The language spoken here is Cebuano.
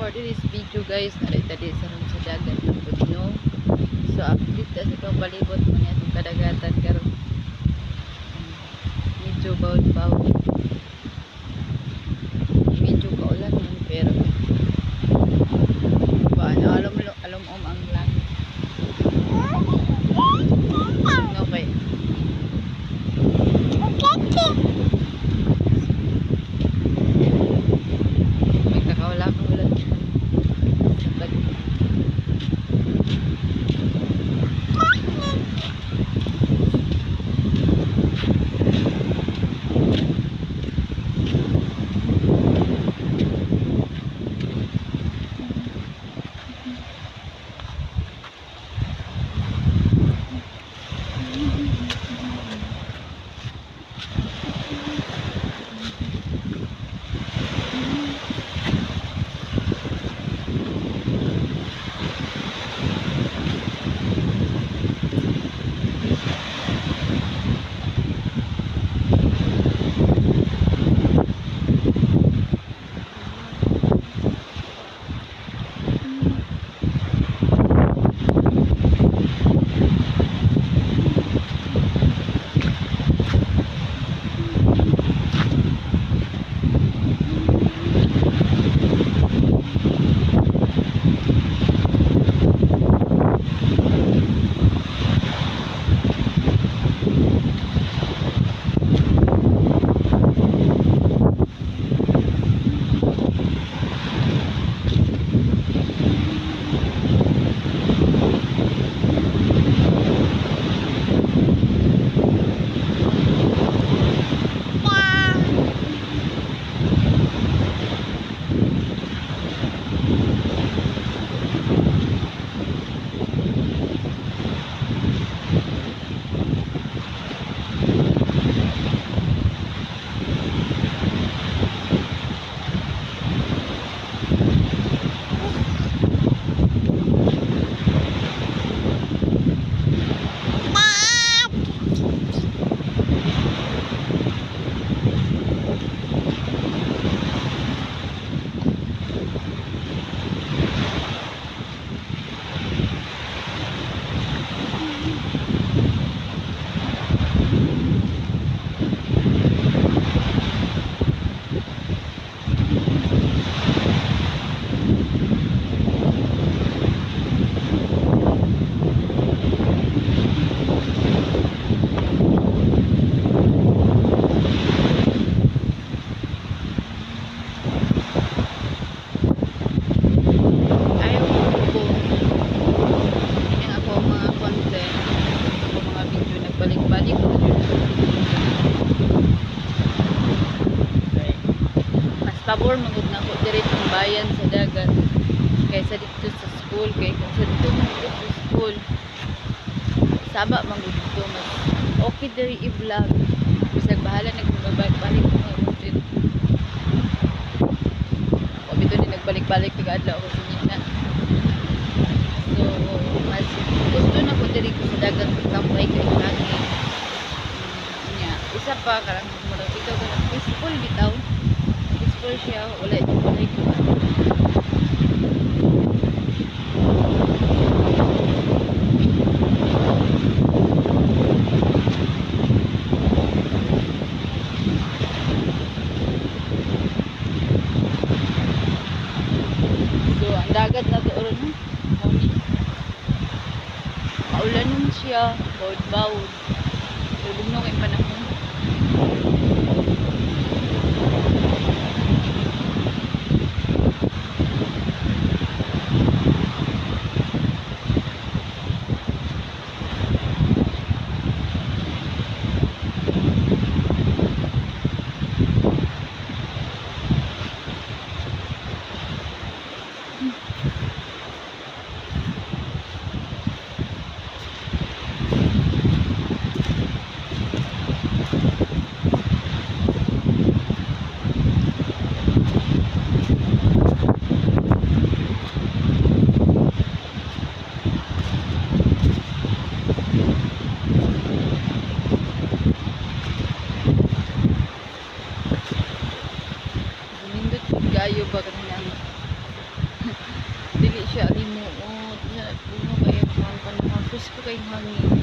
For this video, guys, narita di sa ron sa dagat ng Pudno. So update ta sa itong palibot mo niya itong kadagatan karon. Medyo bawd-bawd. Medyo kaulan man, pero ba ano, alam alam om ang langit. Okay. Magkakawala ka ulan. Sa Ayaw ko yung ako mga content, ako mga video, nagbalik-balik ko yun. Okay. Mas pabor magud na ako diri bayan sa dagat kaysa dito sa school, kay kung sa dito man gud sa school, saba man gud dito. Mas okay diri i-vlog, bisag bahala nagbalik-balik ko mga content o bito ni nagbalik-balik pag adlaw ako sa na. So mas gusto na ko diri ko sa dagat tambay kay hangin niya. Isa pa, karang murag ikaw kanang peaceful bitaw, peaceful siya, wala wala kuan. So ang dagat na to ron, mao ni maulanon siya, bawod-bawod, pero bugnaw kay panahon. Dili siya alimuot. Siya puno kayo kan presko kay hangin.